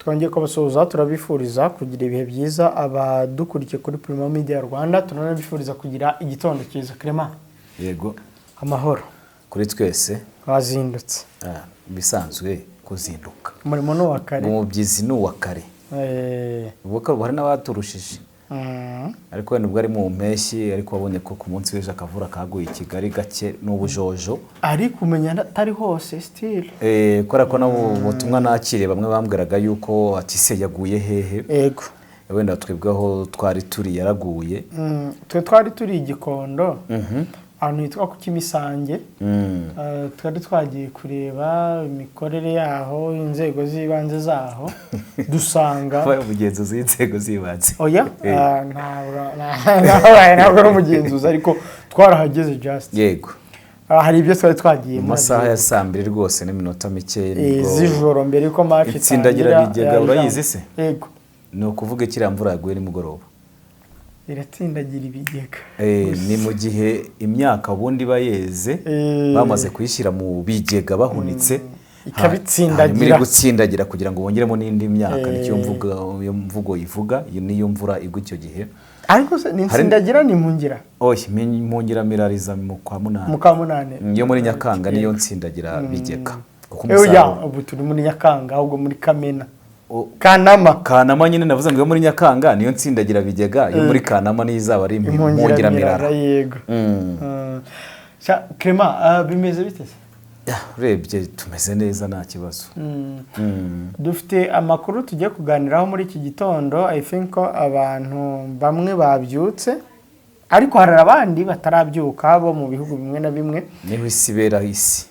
Twongeye kubasuhuza, turabifuriza kugira ibihe byiza. Abadukurikiye kuri Primo Media Rwanda, turanabifuriza kugira igitondo cyiza. Clement. Yego. Amahoro? Kuri twese. Wazindutse? Ah, ibisanzwe kuzinduka. Umurimo ni uwa kare. Umubyizi ni uwa kare. Ubwo ko hari n'abaturushije, ariko wenda ubwo ari mu mpeshyi, ariko wabonye ko ku munsi w'ejo akavura kaguye i Kigali gake n'ubujojo. Ariko umenya atari hose still. Kubera ko nabo butumwa nakiriye, bamwe bambwiraga yuko ati: "Se yaguye hehe?" Wenda twebwe aho twari turi yaraguye. Twe twari turi i Gikondo, ahantu hitwa ku Kimisange. Twari twagiye kureba imikorere yaho, inzego z'ibanze zaho, dusanga Kuba umugenzuzi w'inzego z'ibanze. Oya. Ntabwo ari umugenzuzi, ariko twarahageze just. Hari ibyo twari twagiye Mu masaha ya saa 2 rwose n'iminota mike z'ijoro, mbere yuko match Itsindagirabigega. itangira. Urayizi se? Yego. Ni ukuvuga kiriya mvura yaguye nimugoroba. Iratsindagira ibigega. Ni mu gihe imyaka ubundi iba yeze, bamaze kuyishyira mu bigega bahunitse, Ikabitsindagira. hanyuma iri gutsindagira kugira ngo bongeremo n'indi myaka. Nicyo iyo mvugo ivuga. Iyo niyo mvura igwa icyo gihe. Ariko se ni insindagira, ni impungira? Oya, impungira mirariza mu kwa munani. Mu kwa munani. Iyo muri Nyakanga niyo nsindagira bigega, kuko Oya, umusaruro ubu turi muri Nyakanga, ahubwo muri Kamena, Kanama. Kanama nyine. Navuze ngo iyo muri Nyakanga niyo nsindagira bigega, iyo muri Kanama niyo izaba ari impungiramirara. Yego. Clement, bimeze bite se? Ya, urebye tumeze neza, nta kibazo. Dufite amakuru tugiye kuganiraho muri iki gitondo. I think ko abantu bamwe babyutse, ariko hari abandi batarabyuka bo mu bihugu bimwe na bimwe. Niho isi ibera isi.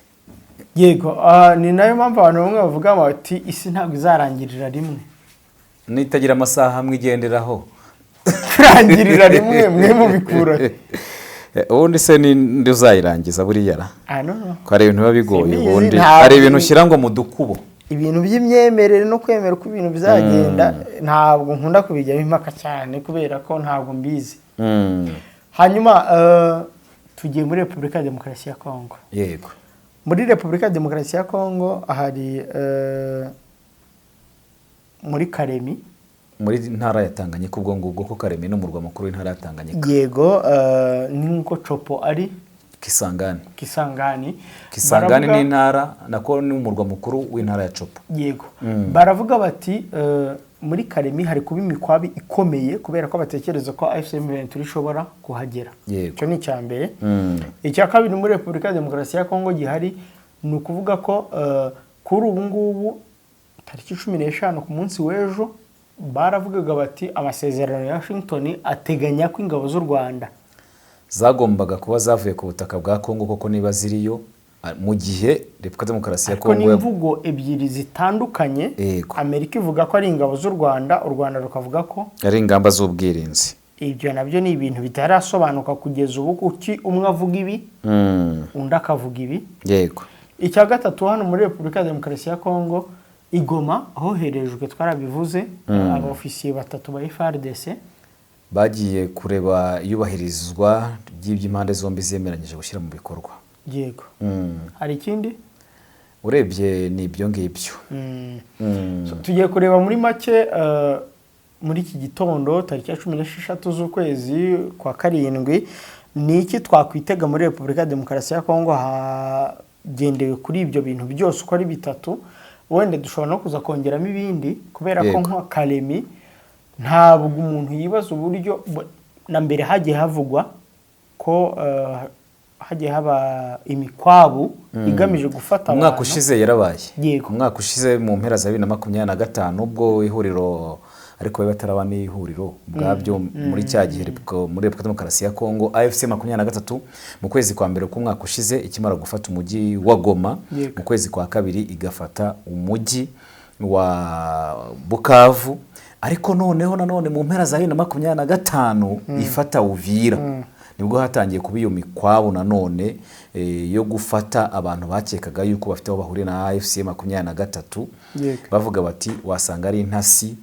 Yego, ni nayo mpamvu abantu bamwe bavuga bati: "Isi ntabwo izarangirira rimwe." Nitagira amasaha amwe igenderaho. Kurangirira rimwe mwe mubikura. Ubundi se ninde uzayirangiza buriya ra? Ah, no. Ko hari ibintu biba bigoye. Simbizi, Ubundi hari ibintu ushyira ngo mu dukubo. Ibintu by'imyemerere no kwemera uko ibintu bizagenda, ntabwo nkunda kubijyamo impaka cyane kubera ko ntabwo mbizi. Hanyuma tugiye muri Repubulika ya Demokarasi ya Kongo. Muri Repubulika ya Demokarasi ya Kongo hari muri Karemi. Muri ntara ya Tanganyika ubwo ngubwo, ko Karemi ni umurwa mukuru w'intara ya Tanganyika. Yego, ni nk'uko Tshopo ari Kisangani. Kisangani. Kisangani ni intara, nako ni umurwa mukuru w'intara ya Tshopo. Yego, baravuga bati muri Karemi hari kuba imikwabi ikomeye kubera ko batekereza ko AFC M23 ishobora kuhagera. Icyo ni icya mbere. Icya kabiri muri Repubulika ya Demokarasi ya Kongo gihari ni ukuvuga ko kuri ubu ngubu tariki 15, ku munsi w'ejo, baravugaga bati amasezerano ya Washington ateganya ko ingabo z'u Rwanda zagombaga kuba zavuye ku butaka bwa Kongo koko niba ziriyo, mu gihe Repubulika Demokarasi ya Ariko ni Kongo imvugo ebyiri zitandukanye. Amerika ivuga ko ari ingabo z'u Rwanda, u Rwanda rukavuga ko ari ingamba z'ubwirinzi. Ibyo nabyo ni ibintu bitarasobanuka kugeza ubu, kuki umwe avuga ibi, undi akavuga ibi. Icya gatatu, hano muri Repubulika ya Demokarasi ya Kongo i Goma hoherejwe, twarabivuze, abofisiye batatu ba FARDC. Bagiye kureba iyubahirizwa ry'iby'impande zombi zemeranyije gushyira mu bikorwa. Yego. Hari ikindi? Urebye ni ibyo ngibyo. So, tugiye kureba muri make muri iki gitondo tariki ya 16 z'ukwezi kwa karindwi, ni iki twakwitega muri Repubulika ya Demokarasi ya Kongo hagendewe kuri ibyo bintu byose uko ari bitatu. Wenda dushobora no kuza kongeramo ibindi, kubera ko nka Karemi ntabwo umuntu yibaza uburyo na mbere hagiye havugwa ko hagiye haba imikwabu igamije gufata Umwaka abantu. ushize yarabaye. Umwaka ushize mu mpera za 2025, ubwo ihuriro, ariko bari bataraba n'ihuriro ubwabyo muri cya gihe, muri Repubulika Demokarasi ya Kongo, AFC 23, mu kwezi kwa mbere k'umwaka ushize ikimara gufata umujyi wa Goma, mu kwezi kwa kabiri igafata umujyi wa Bukavu, ariko noneho nanone mu mpera za 2025 ifata Uvira, nibwo hatangiye kuba iyo mikwabu nanone yo gufata abantu bakekaga yuko bafite aho bahuriye na AFC 23. Bavuga bati wasanga ari intasi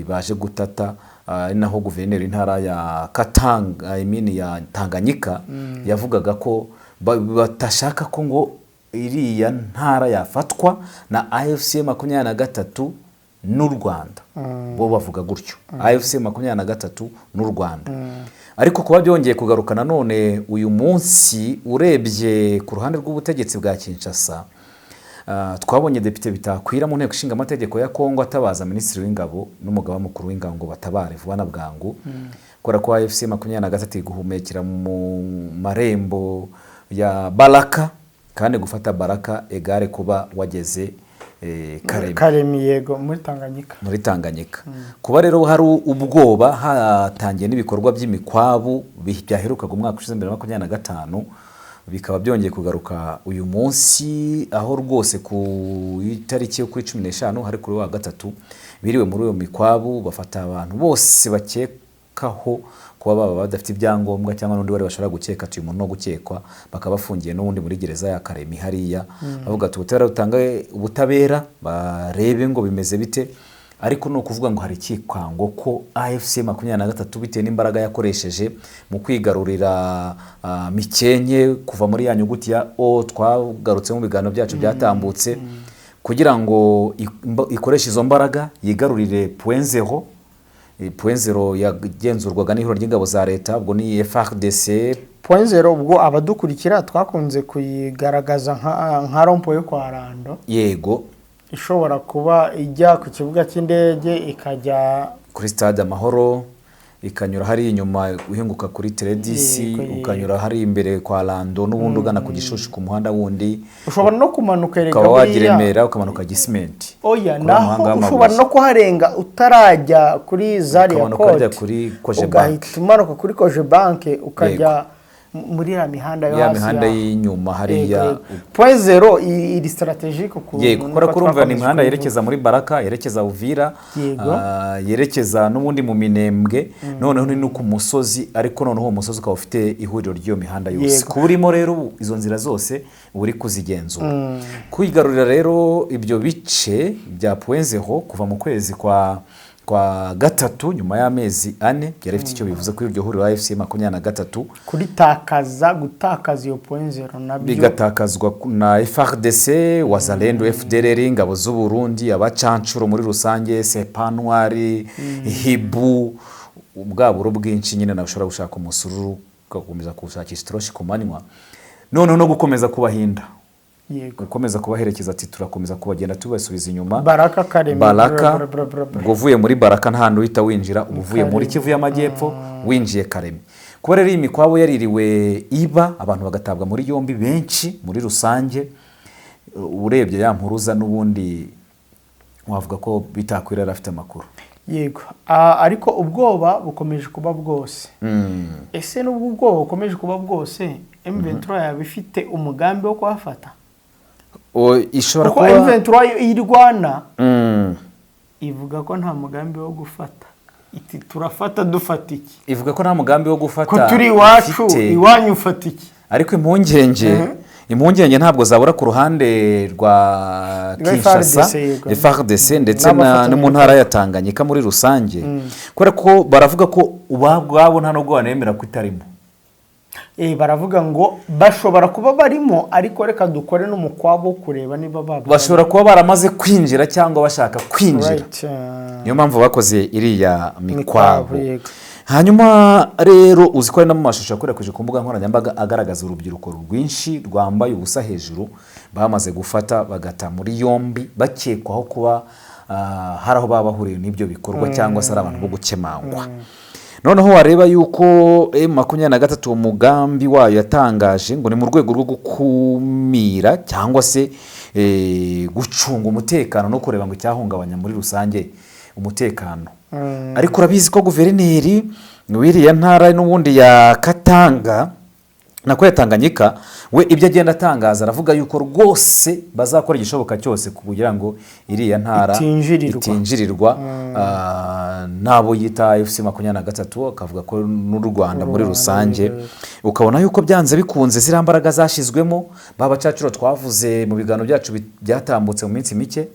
baje gutata. Ari naho guverineri w'intara ya Katanga, I mean ya Tanganyika, yavugaga ko batashaka ko ngo iriya ntara yafatwa na AFC 23. n'u Rwanda. Bo bavuga gutyo, AFC 23 n'u Rwanda. Ariko kuba byongeye kugaruka nanone uyu munsi, urebye ku ruhande rw'ubutegetsi bwa Kinshasa, twabonye Depite Bitakwira mu Nteko Ishinga Amategeko ya Kongo atabaza Minisitiri w'Ingabo n'Umugaba Mukuru w'Ingabo ngo batabare vuba na bwangu, kubera ko AFC 23 iri guhumekera mu marembo ya Baraka, kandi gufata Baraka égale kuba wageze Karemi. Karemi, yego, muri Tanganyika. Muri Tanganyika. Kuba rero hari ubwoba, hatangiye n'ibikorwa by'imikwabu byaherukaga umwaka ushize mbere ya 25, bikaba byongeye kugaruka uyu munsi, aho rwose ku itariki yo kuri 15, hari kuri wa gatatu, biriwe muri uyo mikwabu bafata abantu bose bakekaho kuba baba badafite ibyangombwa cyangwa n'undi wari bashobora gukeka ati uyu muntu no gukekwa, bakaba bafungiye n'ubundi muri gereza ya Karemi hariya. Bavuga ati ubutabera butange ubutabera, barebe ngo bimeze bite. Ariko ni ukuvuga ngo hari icyikango ko AFC 23, bitewe n'imbaraga yakoresheje mu kwigarurira Mikenke, kuva muri ya nyuguti ya O twagarutse mu biganiro byacu byatambutse, kugira ngo ikoreshe izo mbaraga yigarurire Point Zéro. Point Zéro yagenzurwaga n'ihuriro ry'ingabo za leta, ubwo ni FARDC. Point Zéro, ubwo abadukurikira twakunze kuyigaragaza nka rond-point yo kwa Rando, ishobora kuba ijya ku kibuga cy'indege, ikajya kuri Stade Amahoro, ikanyura hariya inyuma uhinguka kuri Teredisi, ukanyura hariya imbere kwa Rando, n'ubundi ugana ku Gishushu ku muhanda wundi. Ushobora no kumanuka erega Ukaba wajya i buriya. Remera, ukamanuka Gisimenti. Oya, Kuri naho umuhanda w'amabuye. ushobora no kuharenga utarajya kuri Zaria Ukamanuka hajya Kote, kuri Koje ugahita Bank. umanuka kuri Cogebanque, ukajya muri ya mihanda yo Ya hasi. mihanda y'inyuma hariya. Yego. Point Zéro iri stratégique ukuntu, Kubera nkuko ko urumva ni twakomeje imihanda kubivuga. yerekeza muri Baraka, yerekeza Uvira, yerekeza n'ubundi mu Minembwe, noneho ni no ku musozi, ariko noneho uwo musozi ukaba ufite ihuriro ry'iyo mihanda yose. Kuba urimo rero ubu, izo nzira zose uba uri kuzigenzura. Kwigarurira rero ibyo bice bya Point Zéro kuva mu kwezi kwa gatatu, nyuma y'amezi 4, byari bifite icyo bivuze kuri iryo huriro AFC 23. Kuritakaza, gutakaza iyo Point Zéro nabyo Bigatakazwa na FARDC, Wazalendo, FDLR, ingabo z'u Burundi, abacancuro muri rusange, Serpent Noir, Hiboux, bwa buro bwinshi nyine nawe ushobora gushaka umusururu ugakomeza kuwushakisha itoroshi ku manywa, noneho no gukomeza kubahinda, gukomeza kubaherekeza, ati turakomeza kubagenda tubasubiza inyuma. Baraka, Karemi, Baraka. bra, bra, bra, bra. Ubwo uvuye muri Baraka nta hantu uhita winjira, uba uvuye muri Karemi. Kivu y'Amajyepfo winjiye Karemi. Kuba rero iyi mikwabo yaririwe iba, abantu bagatabwa muri yombi benshi muri rusange, urebye ya mpuruza n'ubundi wavuga ko Bitakwira yari afite amakuru. Yego. Ariko ubwoba bukomeje kuba bwose. Ese nubwo ubwoba bukomeje kuba bwose, M23 yaba ifite umugambi wo kuhafata? Ishobora Kuko kuba M23 yo irwana ivuga ko nta mugambi wo gufata, iti turafata dufata iki? Ivuga ko nta mugambi wo gufata Ko turi iwacu, ifite. iwanyu ufata iki? Ariko impungenge ntabwo zabura ku ruhande rwa Rwa Kinshasa, FARDC, yego. FARDC, ndetse N'abafatanyabikorwa. no mu ntara ya Tanganyika muri rusange, kubera ko baravuga ko ubwabo nta nubwo banemera ko itarimo. Baravuga ngo bashobora kuba barimo, ariko reka dukore n'umukwabo wo kureba niba babona. Bashobora kuba baramaze kwinjira cyangwa bashaka kwinjira. Niyo mpamvu bakoze iriya Mikwabo, mikwabo. Hanyuma rero uzi ko hari no mu mashusho yakwirakwije ku mbuga nkoranyambaga agaragaza urubyiruko rwinshi rwambaye ubusa hejuru, bamaze gufata bagata muri yombi, bakekwaho kuba hari aho baba bahuriye n'ibyo bikorwa cyangwa se ari abantu bo gukemangwa. Noneho wareba yuko M23 umugambi wayo yatangaje ngo ni mu rwego rwo gukumira cyangwa se gucunga umutekano no kureba ngo icyahungabanya muri rusange umutekano. Ariko urabizi ko guverineri w'iriya ntara n'ubundi ya Katanga, nako ya Tanganyika, we ibyo agenda atangaza aravuga yuko rwose bazakora igishoboka cyose kugira ngo iriya ntara Itinjirirwa. itinjirirwa n'abo yita AFC 23, akavuga ko n'u Rwanda muri rusange. Ukabona yuko byanze bikunze ziriya mbaraga zashyizwemo, ba bacacuro twavuze mu biganiro byacu byatambutse mu minsi mike,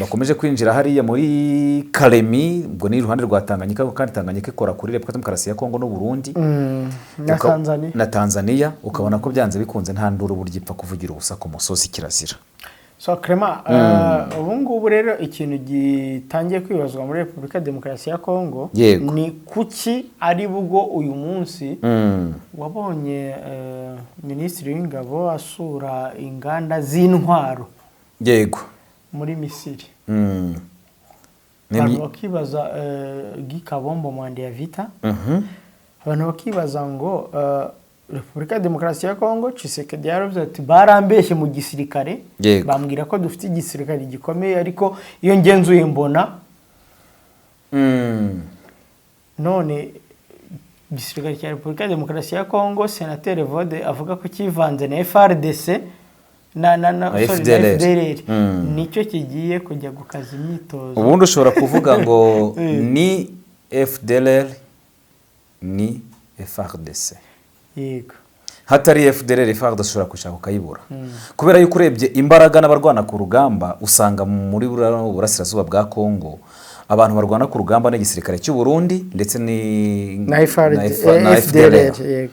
bakomeje kwinjira hariya muri Karemi, ubwo ni iruhande rwa Tanganyika, kandi Tanganyika ikora kuri Repubulika Demokarasi ya Kongo n'u Burundi Na Tanzania. Na Tanzania. Ukabona ko byanze bikunze nta nduru burya ipfa kuvugira ubusa ku musozi, kirazira. So Clement, ubu ngubu rero ikintu gitangiye kwibazwa muri Repubulika ya Demokarasi ya Kongo ni kuki ari bwo uyu munsi wabonye Minisitiri w'Ingabo asura inganda z'intwaro muri Misiri. Abantu bakibaza, Guy Kabombo Muadiamvita, abantu bakibaza ngo Repubulika ya Demokarasi ya Kongo, Tshisekedi yaravuze ati barambeshye mu gisirikare, bambwira ko dufite igisirikare gikomeye, ariko iyo ngenzuye mbona none igisirikare cya Repubulika ya Demokarasi ya Kongo, Senateri Evode avuga ko kivanze na FARDC na Na sorry, na FDLR. FDLR, nicyo kigiye kujya gukaza imyitozo. Ubundi ushobora kuvuga ngo ni FDLR, ni FARDC. Hatari FDLR, FARDC ushobora gushaka ukayibura, kubera yuko urebye imbaraga n'abarwana ku rugamba, usanga muri burasirazuba bwa Kongo abantu barwana ku rugamba n'igisirikare cy'u Burundi ndetse ni na FRD, na FDLR. FDLR.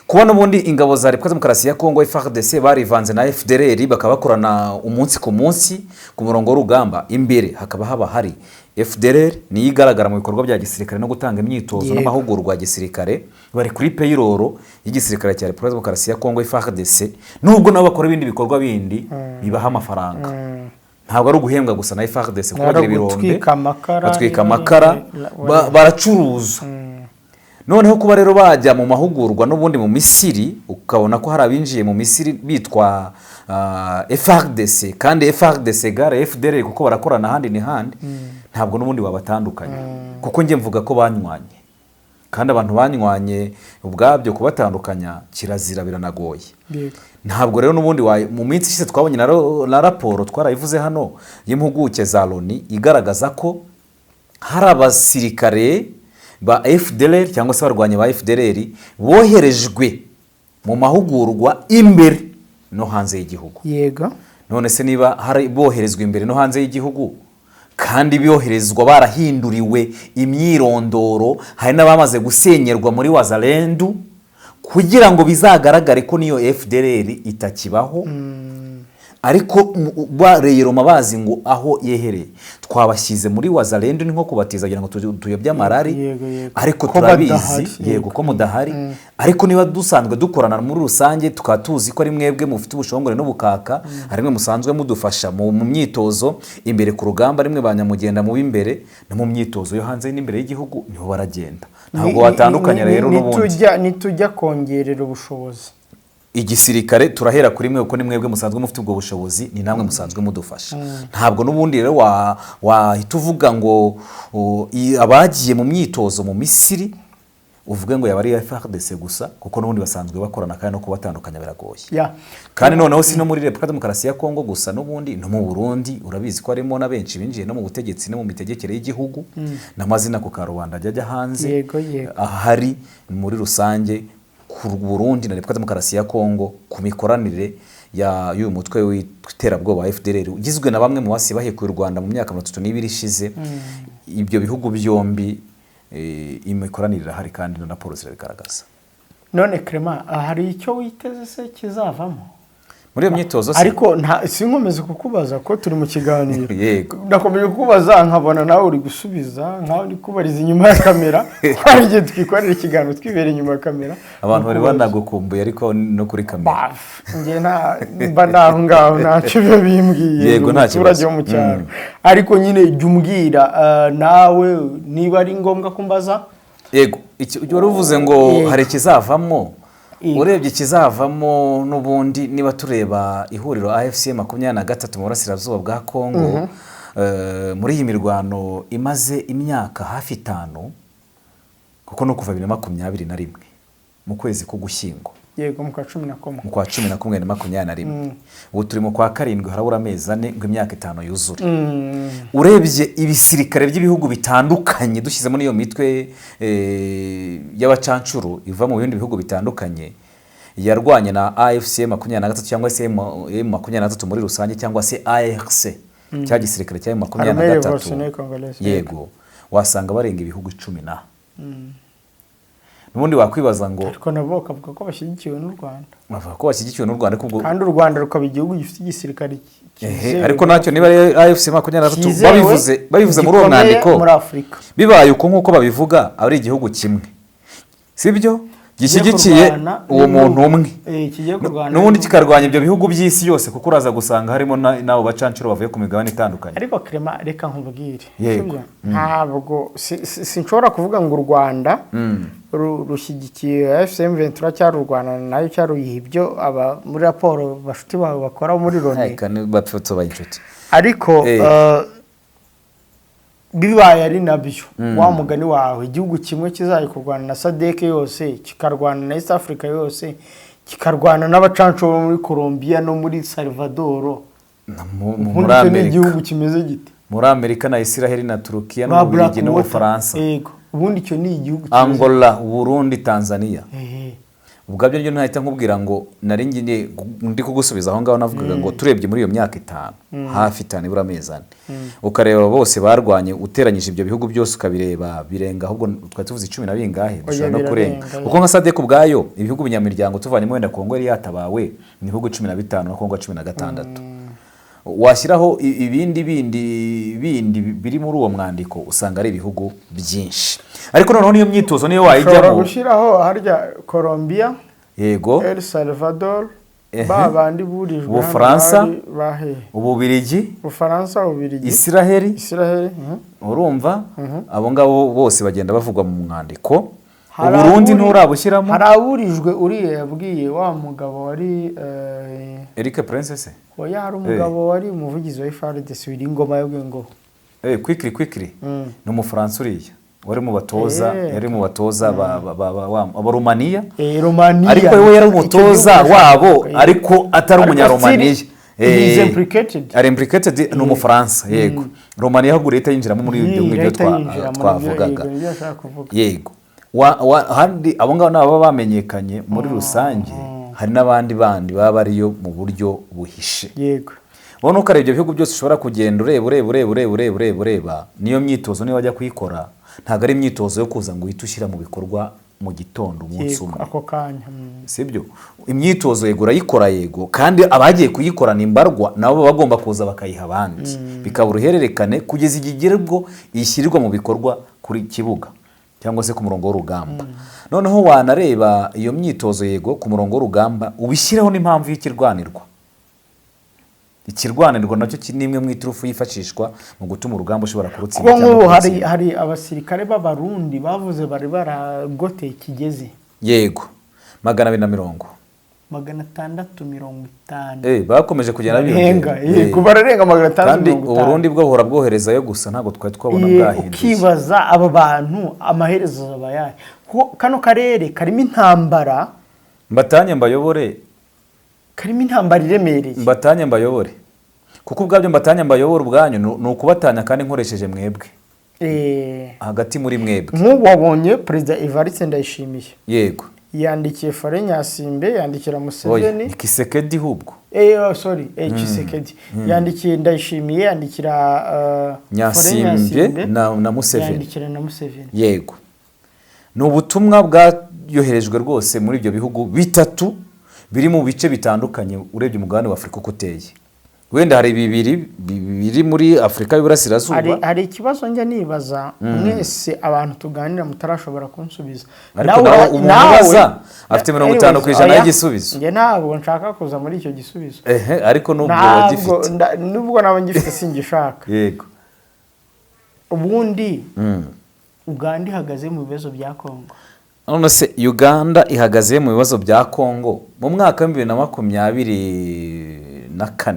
Kuba n'ubundi ingabo za Repubulika Demokarasi ya Kongo, FARDC, barivanze na FDLR, bakaba bakorana umunsi ku munsi ku murongo w'urugamba, imbere hakaba haba hari FDLR, niyo igaragara mu bikorwa bya gisirikare no gutanga imyitozo n'amahugurwa ya gisirikare, bari kuri payroll y'igisirikare cya Repubulika Demokarasi ya Kongo, FARDC, nubwo nabo bakora ibindi bikorwa bindi bibaha amafaranga. Ntabwo ari uguhembwa gusa na FARDC, kuko Ari bagira ibirombe, ugutwika amakara, batwika amakara, baracuruza. Noneho kuba rero bajya mu mahugurwa n'ubundi mu Misiri, ukabona ko hari abinjiye mu Misiri bitwa FARDC, kandi FARDC gare FDLR, kuko barakorana ahandi ni handi, ntabwo n'ubundi wabatandukanya, kuko njye mvuga ko banywanye, kandi abantu banywanye ubwabyo kubatandukanya kirazira, biranagoye. Ntabwo rero n'ubundi mu minsi ishize twabonye na raporo, twarayivuze hano, y'impuguke za Loni igaragaza ko hari abasirikare ba FDLR cyangwa se abarwanyi ba FDLR boherejwe mu mahugurwa imbere no hanze y'igihugu. None se niba hari boherezwa imbere no hanze y'igihugu, kandi boherezwa barahinduriwe imyirondoro, hari n'abamaze gusenyerwa muri Wazalendu kugira ngo bizagaragare ko niyo FDLR itakibaho, ariko bareyeroma bazi ngo aho yehereye twabashyize muri Wazalendu, ni nko kubatiza kugira ngo tuyobye amarari, Yego, yego. ariko Ko turabizi badahari. Yego, ko mudahari, ariko niba dusanzwe dukorana muri rusange, tukaba tuzi ko ari mwebwe mufite ubushongore n'ubukaka, ari mwe musanzwe mudufasha mu myitozo imbere ku rugamba, ari mwe banyamugenda mu b'imbere no mu myitozo yo hanze n'imbere y'igihugu, niho baragenda, ntabwo watandukanya rero n'ubundi. Nitujya kongerera ubushobozi igisirikare, turahera kuri mwe, kuko ni mwebwe musanzwe mufite ubwo bushobozi, ni namwe musanzwe mudufasha. Ntabwo n'ubundi rero wahita uvuga ngo abagiye mu myitozo mu Misiri uvuge ngo yaba ari FARDC gusa, kuko n'ubundi basanzwe bakorana, kandi no kubatandukanya biragoye. Kandi noneho si no muri Repubulika Demokarasi ya Kongo gusa, n'ubundi no mu Burundi urabizi ko harimo na benshi binjiye no mu butegetsi no mu mitegekere y'igihugu, n'amazina ku karubanda ajya hanze. Yego, yego. Ahari muri rusange ku Burundi na Repubulika Demokarasi ya Kongo, ku mikoranire ya y'uyu mutwe w'iterabwoba wa FDLR ugizwe na bamwe mu basi bahekuye u Rwanda mu myaka 32 ishize, ibyo bihugu byombi imikoranire irahari, kandi na raporo zirabigaragaza. None Clement, hari icyo witeze se kizavamo muri iyo myitozo se? Ariko nta sinkomeze kukubaza ko turi mu kiganiro. Nakomeje kukubaza nkabona nawe uri gusubiza nkaho uri kubariza inyuma ya kamera, hari igihe twikorera ikiganiro twibera inyuma ya kamera. Abantu bari banagukumbuye, ariko no kuri kamera. Baf, njye nta mba naho ngaho ntacyo biba bimbwiye. Yego, Ni nta umuturage kibazo. wo mu cyaro, ariko nyine jya umbwira nawe niba ari ngombwa kumbaza. Yego, wari uvuze ngo hari ikizavamo. Urebye ikizavamo n'ubundi, niba tureba ihuriro AFC 23 mu burasirazuba bwa Kongo, muri iyi mirwano imaze imyaka hafi 5, kuko no kuva 2021 mu kwezi k'Ugushyingo, Yego, mu kwa 11. Mu kwa 11 na 21, ubu turi mu kwa karindwi, harabura amezi 4 ngo imyaka 5 yuzure. Urebye ibisirikare by'ibihugu bitandukanye, dushyizemo n'iyo mitwe y'abacancuro iva mu bindi bihugu bitandukanye yarwanye na AFC 23 cyangwa se M 23 muri rusange, cyangwa se ARC, cya gisirikare cya M makumyabiri na Armée gatatu, Révolutionnaire Congolaise. Yego, wasanga barenga ibihugu 10 na. Ni N'ubundi wakwibaza ngo Ariko nabo bakavuga ko bashyigikiwe n'u Rwanda. Bavuga ko bashyigikiwe n'u Rwanda, ariko ubwo Kandi u Rwanda rukaba igihugu gifite igisirikare Ehe, ariko nacyo niba ari AFC 23 cyizewe, babivuze muri uwo gikomeye mwandiko, muri Afurika. Bibaye uko nk'uko babivuga, ari igihugu kimwe, sibyo, gishyigikiye Kurwana uwo muntu umwe, Kigiye kurwana n'ubundi kikarwanya ibyo bihugu by'isi yose, kuko uraza gusanga harimo n'abo bacancuro bavuye ku migabane itandukanye. Ariko Clement, reka nkubwire. Yego. Sibyo? Ntabwo sinshobora kuvuga ngo u Rwanda rushyigikiye AFC M23 cyangwa rurwana nayo cyangwa ruyiha ibyo aba muri raporo bashuti bawe bakora muri Loni. Reka bapfe tubaye inshuti. Ariko bibaye ari nabyo, wa mugani wawe, igihugu kimwe kizajya kurwana na SADC yose, kikarwana na East Africa yose, kikarwana n'abacanshuro bo muri Colombia no muri Salvador, Muri ubundi icyo ni Amerika, igihugu kimeze gite? Muri Amerika na Israel na Turukiya Ba n'Ububiligi Blackwater. n'Ubufaransa. Yego, ubundi icyo ni igihugu kimeze Angola, Burundi, Tanzania. Ubwabyo nibyo ntahita nkubwira ngo nari ngiye ndi kugusubiza aho ngaho. Navugaga ngo turebye muri iyo myaka 5, hafi 5 ibura amezi 4, ukareba bose barwanye, uteranyije ibyo bihugu byose ukabireba, birenga, ahubwo twari tuvuze icumi na bingahe, dushobora no kurenga. Birarenga. Kuko nka SADC ubwayo, ibihugu binyamuryango, tuvanyemo wenda Kongo yari yatabawe, ni ibihugu 15 na Kongo 16. Washyiraho ibindi bindi biri muri uwo mwandiko, usanga ari ibihugu byinshi. Ariko noneho niyo myitozo niyo Ushobora wayijyamo. gushyiraho harya Colombia, El Salvador, ba bandi burijwe hano. Ubufaransa. Bari bahe? Ububirigi. Bufaransa, Ububirigi. Isiraheli. Israel, mhm. Urumva abo ngabo bose bagenda bavugwa mu mwandiko. Hari Uburundi nturabushyiramo. Hari aburijwe, uriya yabwiye wa mugabo wari Eric Princess. Oya, hari umugabo wari umuvugizi wa FARDC wiri ingoma, yabwiye ngo Quickly quickly ni Umufaransa uriya wari mu batoza, yari mu batoza ba Romania. Romania. Ariko we yari umutoza Icyo gihugu wabo, ariko ariko atari Umunyaromaniya. Still, he is implicated. Ari implicated, ni Umufaransa, yego. Romania ahubwo leta yinjiramo muri ibyo ngibyo Irahita yinjira muri ibyo, twavugaga. Yego, nibyo ashaka kuvuga. Yego. Handi abo ngabo ni ababa bamenyekanye muri rusange, hari n'abandi bandi baba bariyo mu buryo buhishe. Ubona ukareba ibyo bihugu byose, ushobora kugenda ureba, ureba, ureba, ureba, ureba, ureba, ureba. Niyo myitozo niyo wajya kuyikora, ntabwo ari imyitozo yo kuza ngo uhite ushyira mu bikorwa mu gitondo umunsi umwe. Ako kanya. Sibyo? Imyitozo yego urayikora, yego, kandi abagiye kuyikora ni mbarwa, nabo baba bagomba kuza bakayiha abandi, bikaba uruhererekane kugeza igihe igera ubwo ishyirwa mu bikorwa kuri kibuga cyangwa se ku murongo w'urugamba. Noneho wanareba iyo myitozo, yego, ku murongo w'urugamba ubishyireho n'impamvu y'ikirwanirwa. Ikirwanirwa nacyo ni imwe mu iturufu yifashishwa mu gutuma urugamba ushobora kurutsinda Kuko cyangwa nk'ubu hari kurutsinda. hari abasirikare b'Abarundi bavuze bari baragoteye Kigezi. Yego, 250. 650. Bakomeje kugenda Barenga, biyongera. yego, bararenga 650. Kandi Uburundi bwo buhora bwoherezayo gusa, ntabwo twari twabona bwahinduye. Ukibaza aba bantu amaherezo aba ayahe, kuko kano karere karimo intambara, Mbatanye mbayobore. karimo intambara iremereye. Mbatanye mbayobore, kuko ubwabyo mbatanye mbayobore ubwanyu ni ukubatanya kandi nkoresheje mwebwe, hagati muri mwebwe. Nk'ubu wabonye Perezida Evariste Ndayishimiye yandikiye Faure Gnassingbe, yandikira Oya, Museveni. Ni Tshisekedi ahubwo. Oh, sorry, Tshisekedi yandikiye Ndayishimiye, yandikira Faure Gnassingbe Gnassingbe, na Museveni. yandikira na Museveni. Yego, ni ubutumwa bwayoherejwe rwose muri ibyo bihugu bitatu biri mu bice bitandukanye. Urebye umugabane wa Afurika uko uteye, wenda hari bibiri biri muri Afurika y'Uburasirazuba. Hari ikibazo njya nibaza, mwese abantu tuganira mutarashobora kunsubiza. Ariko nawe umuntu ubaza afite 50% Oya, y'igisubizo. Njye ntabwo nshaka kuza muri icyo gisubizo. Ehe, ariko nubwo Ntabwo wagifite. Nubwo naba ngifite singishaka. Ubundi Uganda ihagaze mu bibazo bya Kongo. None se Uganda ihagaze mu bibazo bya Kongo mu mwaka wa 2024?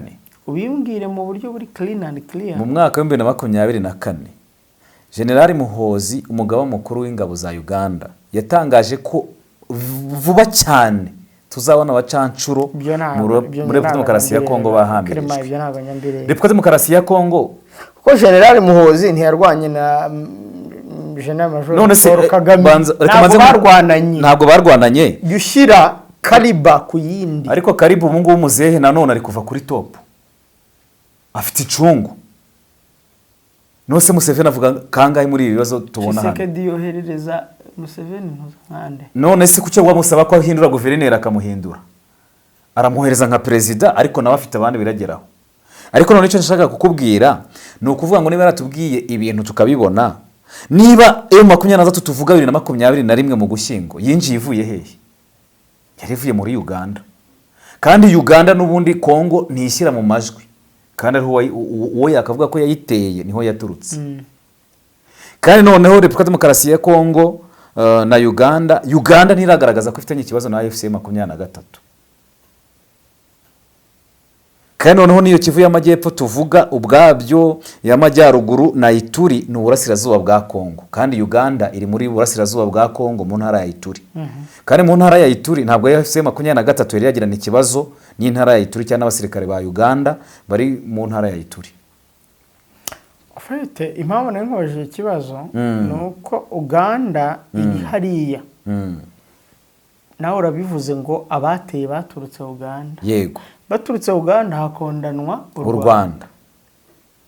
Ubimbwire mu buryo buri clean and clear. Mu mwaka wa 2024, Generali Muhozi, umugaba mukuru w'ingabo za Uganda, yatangaje ko vuba cyane tuzabona abacancuro Ibyo ntabwo ibyo muri Repubulika ntabwo Demokarasi ya njya Kongo mbireba. bahambirijwe. Clement, ibyo ntabwo njya mbireba. Repubulika Demokarasi ya Kongo. Kuko Generali Muhozi ntiyarwanye na General Major None se Paul Kagame. reka Ntabwo barwananye. Ntabwo barwananye. Jya ushyira calibre ku yindi. Ariko karibu ubu ngubu muzehe nanone ari kuva kuri top, afite icungu. None se Museveni avuga kangahe muri ibi bibazo tubona hano? Tshisekedi yoherereza Museveni nkande. None se kuki wamusaba ko ahindura guverineri akamuhindura, aramwohereza nka perezida, ariko nawe afite abandi birageraho. Ariko none icyo nshaka kukubwira ni ukuvuga ngo niba yaratubwiye ibintu tukabibona, niba M23 tuvuga 2021 mu Gushyingo yinjiye ivuye hehe? Yari ivuye muri Uganda, kandi Uganda n'ubundi Kongo ntishyira mu majwi, kandi ariho uwo yakavuga ko yayiteye niho yaturutse. Kandi noneho Repubulika Demokarasi ya Kongo na Uganda, Uganda ntiragaragaza ko ifitanye ikibazo na AFC 23. Kandi noneho n'iyo Kivu y'Amajyepfo tuvuga ubwabyo, y'Amajyaruguru na Ituri, ni uburasirazuba bwa Kongo, kandi Uganda iri muri burasirazuba bwa Kongo mu ntara ya Ituri. Kandi mu ntara ya Ituri ntabwo AFC 23 yari yagirana ikibazo n'intara ya Ituri cyangwa n'abasirikare ba Uganda bari mu ntara ya Ituri. Ufite impamvu nari nkubajije ikibazo, ni uko Uganda iri hariya. Nawe urabivuze ngo abateye baturutse Uganda. Yego. Baturutse Uganda hakondanwa u U Rwanda. Rwanda.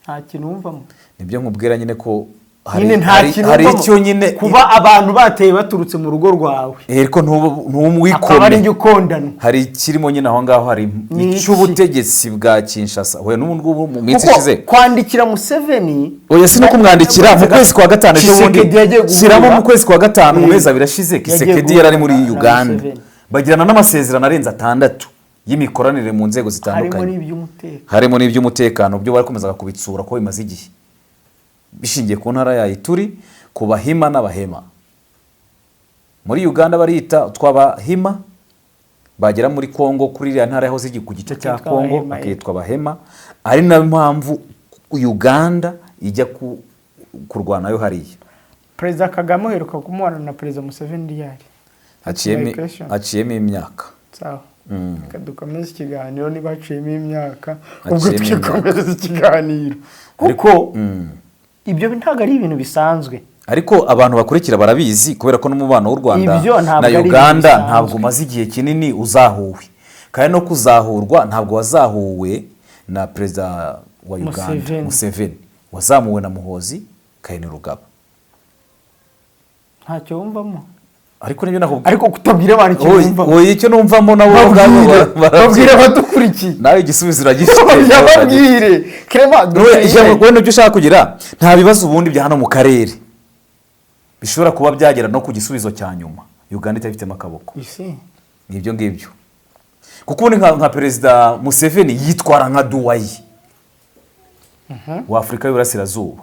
Nta kintu wumvamo? Nibyo nkubwira nyine ko hari Nyine nta kintu hari wumvamo. icyo nyine Kuba abantu bateye baturutse mu rugo rwawe, ariko akaba ari ntumwikome. njye ukondanwa. Hari ikirimo nyine aho ngaho, hari Ni iki? icy'ubutegetsi bwa Kinshasa. Oya, n'ubu ngubu mu minsi Kuko ishize, kwandikira Museveni, oya, si no kumwandikira, mu kwezi kwa gatanu ejo bundi Tshisekedi yagiye guhura- shyiramo, mu kwezi kwa gatanu, mu mezi 2 ashize, Yagiye Tshisekedi yari ari muri guhura na Uganda, Museveni. bagirana n'amasezerano arenze atandatu y'imikoranire mu nzego Harimo zitandukanye, n'iby'umutekano. Harimo n'iby'umutekano, byo barakomezaga kubitsura ko bimaze igihe bishingiye ku ntara ya Ituri, ku Bahima n'Abahema. Muri Uganda barita tw'Abahima, bagera muri Kongo kuri iriya ntara yahoze iri ku gice cya Bakitwa Kongo Abahema, bakitwa Abahema, ari nayo mpamvu Uganda ijya kurwanayo hariya. Perezida Kagame uheruka kumubona na Perezida Museveni ryari? My question. Haciyemo imyaka. Sawa, reka dukomeze ikiganiro. Niba haciyemo imyaka, ubwo Haciyemo imyaka. twikomereza ikiganiro, kuko ibyo ntabwo ari ibintu bisanzwe. Ariko abantu bakurikira barabizi, kubera ko n'umubano w'u Rwanda Ibyo ntabwo na ari ibintu Uganda bisanzwe. ntabwo umaze igihe kinini uzahuwe, kandi no kuzahurwa ntabwo wazahuwe na perezida wa Uganda Museveni. Museveni, wazamuwe na Muhozi Kainerugaba. Ntacyo wumvamo? Ariko nibyo nakubwiye. Ariko kutabwira abantu ikintu wumvamo. Oya, icyo numvamo nabo ubwabo Babwire. barabyumva. Babwire abadukurikiye. Nawe igisubizo uragifite. Babwire, Clement. Wowe ijambo, wowe nibyo ushaka kugira, nta bibazo ubundi bya hano mu karere bishobora kuba byagera no ku gisubizo cya nyuma Uganda itabifitemo akaboko. Isi. Ni ibyo ngibyo, kuko ubundi nka perezida Museveni yitwara nka doyen wa Afurika y'Uburasirazuba.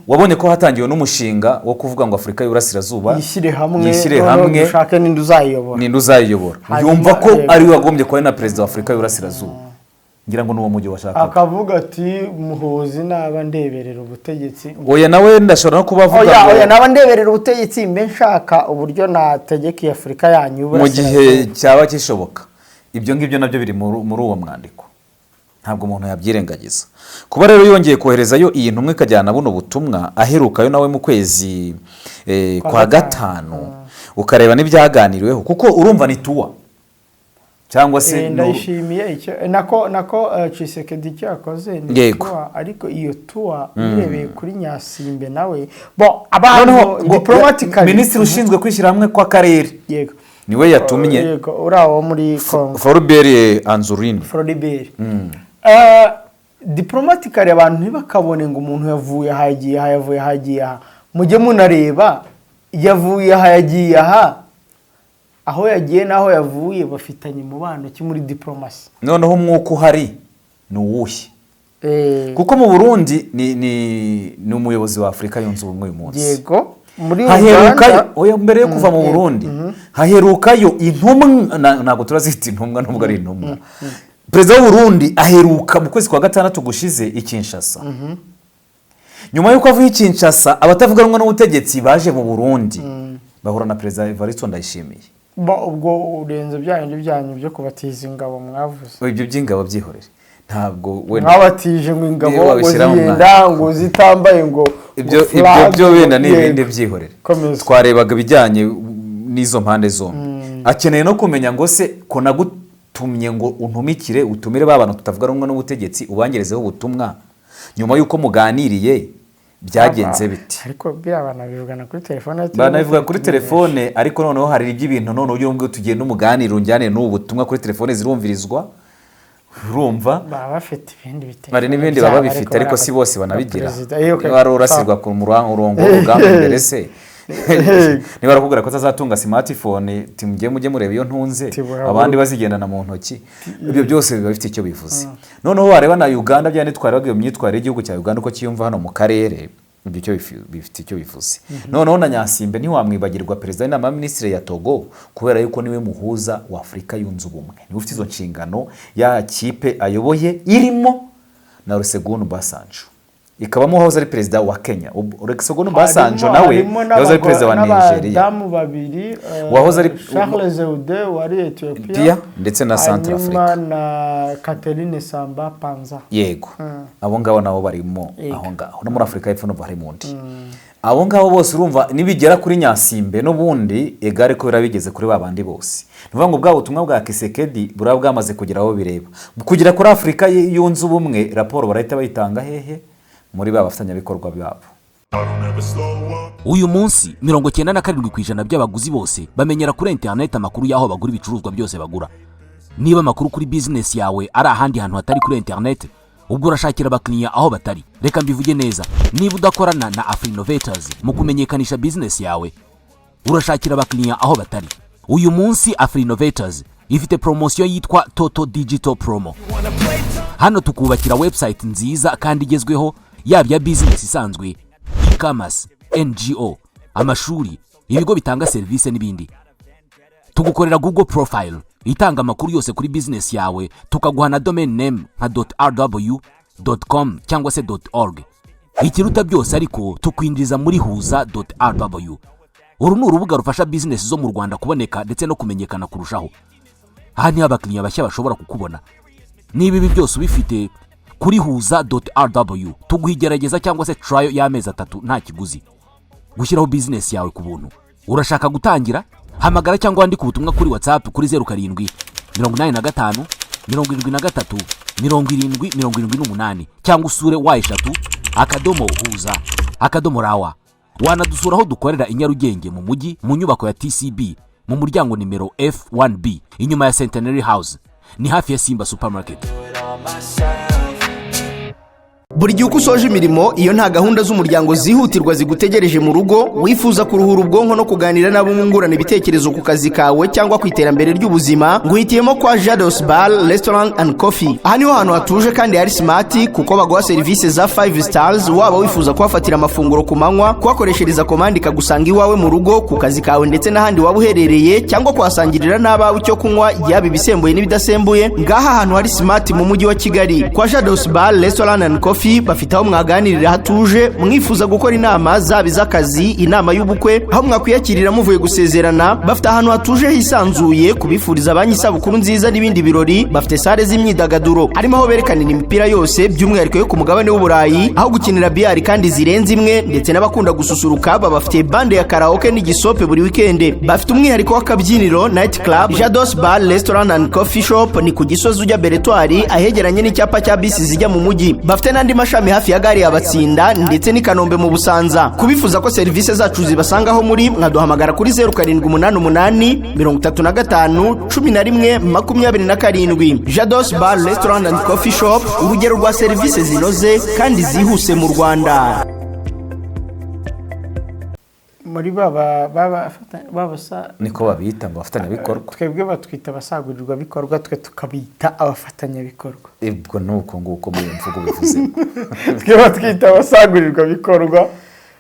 Wabonye ko hatangiwe n'umushinga wo kuvuga ngo Afurika y'Uburasirazuba yishyire hamwe, yishyire noneho hamwe, dushake n'indi uzayiyobora. Ninde uzayiyobora? Hanyuma, Yumva ko yego. ari we wagombye kuba ari na perezida wa Afurika y'Uburasirazuba. Ngira ngo ni uwo mujyi washakaga. Akavuga ati: "Muhozi naba ndeberera ubutegetsi." Oya, nawe ndashobora no kuba avuga Oya. ngo Oya, naba ndeberera ubutegetsi, mbe nshaka uburyo nategeka iyi Afurika yanyu mu gihe cyaba kishoboka. Ibyo ngibyo nabyo biri muri uwo mwandiko, ntabwo umuntu yabyirengagiza. Kuba rero yongeye koherezayo iyi ntumwa ikajyana buno butumwa, aherukayo nawe mu kwezi kwa gatanu, ukareba n'ibyaganiriweho, kuko urumva ni tour cyangwa se Ndayishimiye icyo nako Tshisekedi icyo yakoze ni Yego. tour, ariko iyo tour urebeye kuri Nyasimbe nawe bo abantu Noneho ngo diplomatically minisitiri ushinzwe kwishyira hamwe kw'akarere yego niwe yatumye. Yego, uriya wo muri Congo. Floribert Anzuluni. Floribert. Diplomatically abantu ntibakabone ngo umuntu yavuye aha yagiye aha, yavuye aha yagiye aha. Mujye munareba yavuye aha yagiye aha, aho yagiye n'aho yavuye bafitanye umubano ki muri diplomasi? Noneho umwuka uhari ni uwuhe? Kuko mu Burundi ni umuyobozi wa Afurika Yunze Ubumwe uyu munsi. Yego, muri Haherukayo Uganda. Oya, mbere yo kuva mu Burundi haherukayo intumwa, ntabwo turazita intumwa nubwo ari intumwa. Perezida w'u Burundi aheruka mu kwezi kwa gatandatu gushize i Kinshasa. Nyuma y'uko avuye i Kinshasa, abatavuga rumwe n'ubutegetsi baje mu Burundi bahura na Perezida Evariste Ndayishimiye. Ubwo urenze bya bindi byanyu byo kubatiza ingabo mwavuze. Ibyo by'ingabo byihorere, ntabwo wenda Mwabatije ngo ingabo Niyo ngo wabishyira mu zigenda ngo zitambaye ngo ibyo ngo ibyo flag, byo wenda ni yego. ibindi, byihorere. Komeza. Twarebaga ibijyanye n'izo mpande zombi. Akeneye no kumenya ngo se ko nagutumye ngo untumikire, utumire ba bantu tutavuga rumwe n'ubutegetsi, ubangerezeho ubutumwa, nyuma y'uko muganiriye. Byagenze biti? Ariko biriya banabivugana kuri telefone. Banabivuga kuri telefone, ariko noneho hari iby'ibintu noneho ugira ngo tugende umuganiro unjyane n'ubu butumwa kuri telefone zirumvirizwa, urumva? Baba bafite ibindi bitekerezo. Hari n'ibindi baba bifite, ariko si bose banabigira. Niba wari urasirwa ku murongo w'urugamba imbere se, niba barakubwira ko atazatunga smartphone, mujye mujye mureba iyo ntunze, abandi bazigendana mu ntoki, ibyo byose biba bifite icyo bivuze. Noneho wareba na Uganda, byandi twarebaga iyo myitwarire y'igihugu cya Uganda uko kiyumva hano mu karere, ibyo cyo bifite icyo bivuze. Noneho na Nyasimbe ntiwamwibagirwa, perezida w'inama y'abaminisitiri ya Togo, kubera yuko niwe muhuza wa Afurika Yunze Ubumwe, niwe ufite izo nshingano. Ya kipe ayoboye irimo na Olusegun Obasanjo, ikabamo uwahoze ari perezida wa Kenya. Olusegun Obasanjo nawe yahoze ari perezida wa Nigeria. N'abadamu babiri, Wahoze ari- Charles Zewde wari Ethiopia Ethiopia ndetse na Centrafrica. Hanyuma na Catherine Samba Panza. Yego, abo ngabo nabo barimo aho ngaho, no muri Afurika y'Epfo numva harimo undi. Abo ngabo bose urumva nibigera kuri Nyasimbe n'ubundi egare ko biba bigeze kuri ba bandi bose. Ni ukuvuga ngo bwa butumwa bwa Tshisekedi buraba bwamaze kugera aho bireba, kugera kuri Afurika Yunze Ubumwe. Raporo barahita bayitanga hehe? Muri ba bafatanyabikorwa babo. Uyu munsi 97% by'abaguzi bose bamenyera kuri interineti amakuru y'aho bagura ibicuruzwa byose bagura. Niba amakuru kuri bizinesi yawe ari ahandi hantu hatari kuri interineti, ubwo urashakira abakiriya aho batari. Reka mbivuge neza: niba udakorana na Afrinovators mu kumenyekanisha bizinesi yawe, urashakira abakiriya aho batari. Uyu munsi Afrinovators ifite poromosiyo yitwa Toto Digital Promo. Hano tukubakira website nziza kandi igezweho, yaba iya bizinesi isanzwe, e-commerce, NGO, amashuri, ibigo bitanga serivisi n'ibindi. Tugukorera Google profile itanga amakuru yose kuri bizinesi yawe, tukaguha na domain name nka .rw, .com cyangwa se .org. Ikiruta byose ariko, tukwinjiza muri huza .rw. Uru ni urubuga rufasha bizinesi zo mu Rwanda kuboneka ndetse no kumenyekana kurushaho. Aha niho abakiriya bashya bashobora kukubona. Niba ibi byose ubifite, kuri huza .rw tuguha igerageza cyangwa se trial y'amezi 3 nta kiguzi, gushyiraho bizinesi yawe ku buntu. Urashaka gutangira? Hamagara cyangwa wandike ubutumwa kuri WhatsApp kuri 0785 73 70 78, cyangwa usure www.huza.rw. Wanadusura aho dukorera i Nyarugenge mu mujyi, mu nyubako ya TCB, mu muryango nimero F1B, inyuma ya Centenary House, ni hafi ya Simba Supermarket. Buri gihe uko usoje imirimo, iyo nta gahunda z'umuryango zihutirwa zigutegereje mu rugo, wifuza kuruhura ubwonko no kuganira n'abo mwungurana ibitekerezo ku kazi kawe cyangwa ku iterambere ry'ubuzima, nguhitiyemo kwa Jados Bar Restaurant and Coffee. Aha niho hantu hatuje kandi hari smart, kuko baguha serivisi za 5 stars. Waba wifuza kuhafatira amafunguro ku manywa, kuhakoreshereza komande ikagusanga iwawe mu rugo, ku kazi kawe ndetse n'ahandi waba uherereye, cyangwa kuhasangirira n'abawe icyo kunywa, yaba ibisembuye n'ibidasembuye, ngaha ahantu hari smart mu mujyi wa Kigali kwa Jados Bar Restaurant and Coffee. Bafite aho mwaganirira hatuje, mwifuza gukora inama zaba iz'akazi, inama y'ubukwe, aho mwakwiyakirira muvuye gusezerana. Bafite ahantu hatuje hisanzuye kubifuriza banki isabukuru nziza n'ibindi birori. Bafite salle z'imyidagaduro, harimo aho berekanira imipira yose by'umwihariko yo ku mugabane w'Uburayi, aho gukinira billard kandi zirenze imwe, ndetse n'abakunda gususuruka babafitiye bande ya karaoke n'igisope buri wikende. Bafite umwihariko w'akabyiniro, night club. Jados Bar Restaurant and Coffee Shop ni ku Gisozi ujya Beretwari, ahegeranye n'icyapa cya bisi zijya mu mujyi. Bafite n'andi mashami hafi ya gare ya Batsinda ndetse n'i Kanombe mu Busanza. Kubifuza ko serivisi zacu zibasangaho muri, mwaduhamagara kuri 0788 35 11 27. Jados Bar Restaurant and Coffee Shop, urugero rwa serivisi zinoze kandi zihuse mu Rwanda. Muri baba baba babasa Niko babita ngo abafatanyabikorwa. Twebwe batwita abasagurirwabikorwa, twe tukabita abafatanyabikorwa. Ubwo ni uko nguko muri iyo mvugo bivuzemo. Twe batwita abasagurirwabikorwa,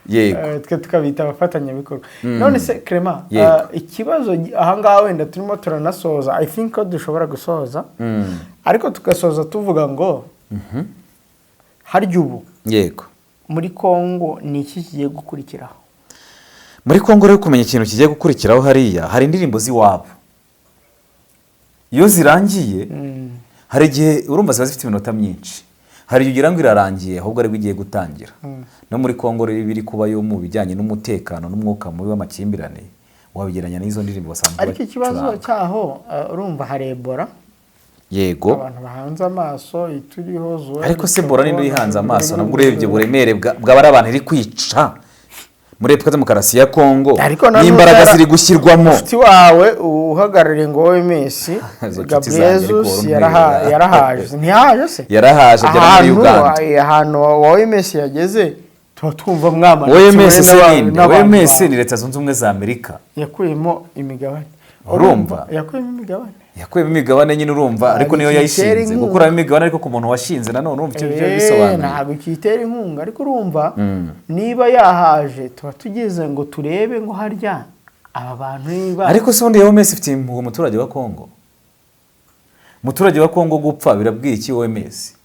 Yego. Twe tukabita abafatanyabikorwa. None se Clement, Yego. ikibazo ahangaha wenda turimo turanasoza, I think ko dushobora gusoza, ariko tugasoza tuvuga ngo harya ubu muri Congo ni iki kigiye gukurikiraho? Muri Kongo rero, kumenya ikintu kigiye gukurikiraho, hariya hari indirimbo z'iwabo. Iyo zirangiye, hari igihe urumva ziba zifite iminota myinshi, hari igihe ugira ngo irarangiye, ahubwo aribwo igiye gutangira. No muri Kongo rero ibiri kubayo mu bijyanye n'umutekano n'umwuka mubi w'amakimbirane wabigereranya n'izo ndirimbo basanzwe Ariko ikibazo bacuranga. cyaho, urumva hari Ebola. Yego. Abantu bahanze amaso ituriho zuwa. Ariko se Ebola ninde uyihanze amaso? Nabwo urebye uburemere bwaba ari abantu iri kwica muri Repubulika Demokarasi ya Kongo Ariko na n'imbaraga nutara- ziri gushyirwamo. Mufuti wawe uhagarariye ngo OMS, Izo nshuti zanjye ariko Gabriel wari yaraha umwirabura. Yarahaje, ntiyahaje se? Yarahaje, agera muri Ahantu Uganda. Ahantu wa OMS yageze tuba twumva mwamanutse OMS muri se ninde? n'abantu OMS bawe. ni Leta Zunze Ubumwe za Amerika. Yakuyemo imigabane. Urumva? Yakuyemo imigabane. Yakuyemo imigabane nyine, urumva, ariko niyo Ntabwo ikitera yayishinze. inkunga. Gukuramo imigabane, ariko ku muntu washinze nanone urumva icyo biba bisobanuye. Ntabwo ikitera inkunga, ariko urumva niba yahaje tuba tugeze ngo turebe ngo harya aba bantu niba Ariko se ubundi OMS ifitiye impuhwe umuturage wa Kongo? Umuturage wa Kongo gupfa birabwiye iki OMS?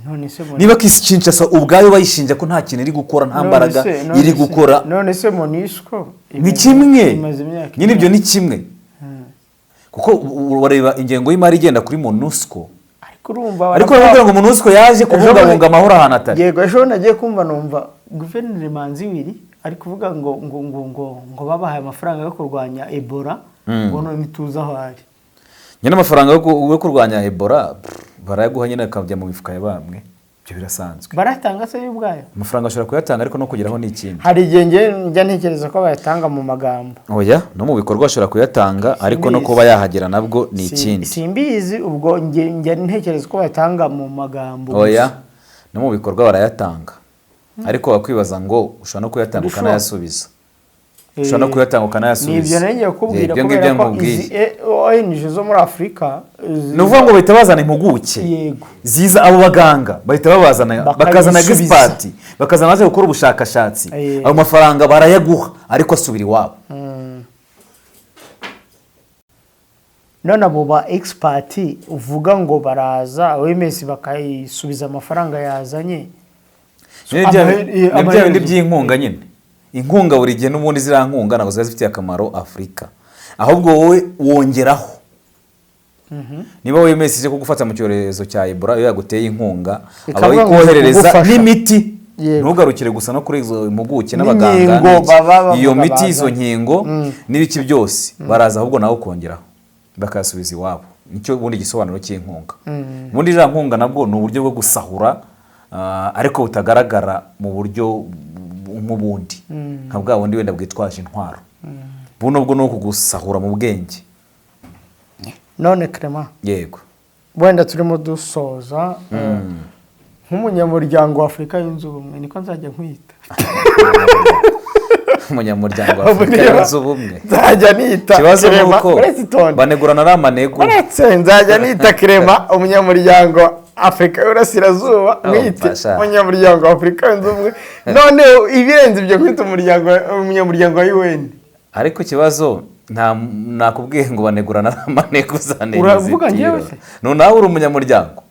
None se Niba Kinshasa ubwayo bayishinja ko nta kintu iri gukora, nta none mbaraga none iri gukora. None se MONUSCO Ni kimwe. imaze imyaka Nyine ibyo ni kimwe, kuko wareba ingengo y'imari igenda kuri MONUSCO. Ariko urumva Ariko barakubwira ngo MONUSCO yaje kubungabunga amahoro ahantu atari. Yego, ejo nagiye kumva numva guverineri Manziwiri ari kuvuga ngo babahaye amafaranga yo kurwanya Ebola, ngo none ntituzi aho ari. Nyine amafaranga yo kurwanya Ebola, pff, barayaguha nyine akajya mu mifuka ya bamwe, ibyo birasanzwe. Baratanga se y'ubwayo? Amafaranga ashobora kuyatanga, ariko no kugeraho ni ikindi. Hari igihe njye njya ntekereza ko bayatanga mu magambo. Oya, no mu bikorwa ashobora kuyatanga, ariko no Simbizi. kuba yahagera nabwo ni ikindi. Simbizi, ubwo njye njya ntekereza ko bayatanga mu magambo gusa. Oya, no mu bikorwa barayatanga, ariko wakwibaza ngo ushobora no kuyatanga Uri sure? ukanayasubiza. Ushobora no kuyatanga ukanayasubiza. Ni ibyo nari ngiye kukubwira. Ibyo Kubera ngibyo ko nkubwiye. izi ONG zo muri Afurika Ni ukuvuga ngo bahita bazana impuguke Yego. ziza, abo baganga bahita babazana, bakazana Bakabisubiza. expert, bakazana baje gukora ubushakashatsi. Ayo mafaranga barayaguha, ariko asubira iwabo. None abo ba expert uvuga ngo baraza, OMS bakayisubiza amafaranga yazanye. Ni bya bindi by'inkunga nyine. Inkunga buri gihe n'ubundi ziriya nkunga ntabwo ziba zifitiye akamaro Afurika, ahubwo wowe wongeraho. Niba OMS ije kugufata mu cyorezo cya Ebola, iyo yaguteye inkunga aba Ikavuga ngo ikoherereza kugufasha. n'imiti. Ntugarukire gusa no kuri izo impuguke n'abaganga N'inkingo n'iki. baba bavuga Iyo miti, izo bazanye. nkingo n'ibiki byose baraza, ahubwo nawe ukongeraho bakayasubiza iwabo. Nicyo ubundi gisobanuro cy'inkunga. Ubundi iriya nkunga nabwo ni uburyo bwo gusahura, ariko butagaragara mu buryo nk'ubundi, nka bwa bundi wenda bwitwaje intwaro. Buno bwo ni ukugusahura mu bwenge. None Clement, Yego. wenda turimo dusoza, nk'umunyamuryango wa Afurika Yunze Ubumwe, niko nzajya nkwita. Umunyamuryango wa Afurika Yunze Ubumwe. Nzajya nita Ikibazo ni Clement, uko uretse itonde. banegurana ari amanegu. Uretse nzajya nita Clement umunyamuryango Afurika y'Uburasirazuba, Oh, mwite fasha. umunyamuryango wa Afurika Yunze Ubumwe, none ibirenze ibyo kwita umuryango umunyamuryango wa UN. Ariko ikibazo nta nakubwiye ngo banegurana ari amanegu uzanenga Uravuga izitiro. njyewe se? No, nawe uri umunyamuryango.